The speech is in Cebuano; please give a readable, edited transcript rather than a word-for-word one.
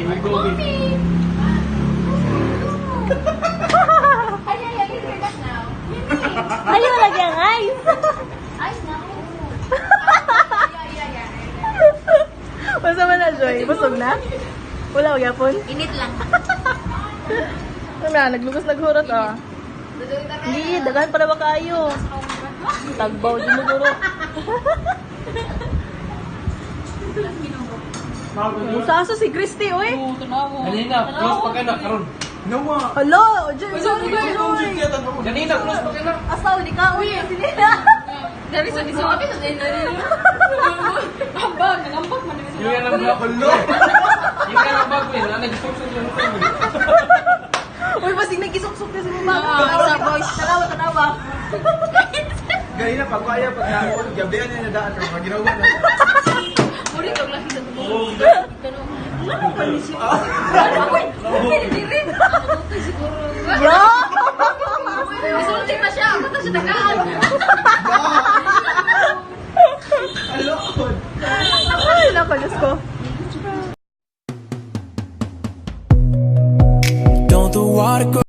Kay we go. Mommy! Ay, ay, ay, you that now. Ayaw lagi ang ice. Ice na. Yeah. Basta man na, Joy. Busog na? Wala, gyapon. Init lang. Ano na, naglugos naghurot ah. Hindi, daghan para ba kayo? Tagbaw din mo guro. Musaso si Christy, oy. Ganina, close pa ka na karon. Nawa. Hala, Joy, sorry, Joy. Ganina, close pa ka na. Asaw ni ka, uy. Sila. Dari sa diso kami sa din. Ambag, nagambag man diri Yung yan ang bag. Hello. Yung yan ang bag, eh. Nag-suksok yung mukha. Uy, basig nagkisuksok na si mama. Ah, sa boys. Tanawa, tanawa. Ganina pag kaya pag naon, gabi na nadaan ka pag ginawa na. Uri kag laki sa tubo. Ano pa ni siya? Ano diri? Ako siguro. Yo! Isulti pa siya, ako ta siya tagaan. Hello. Ay, nako, Diyos ko. Don't the water go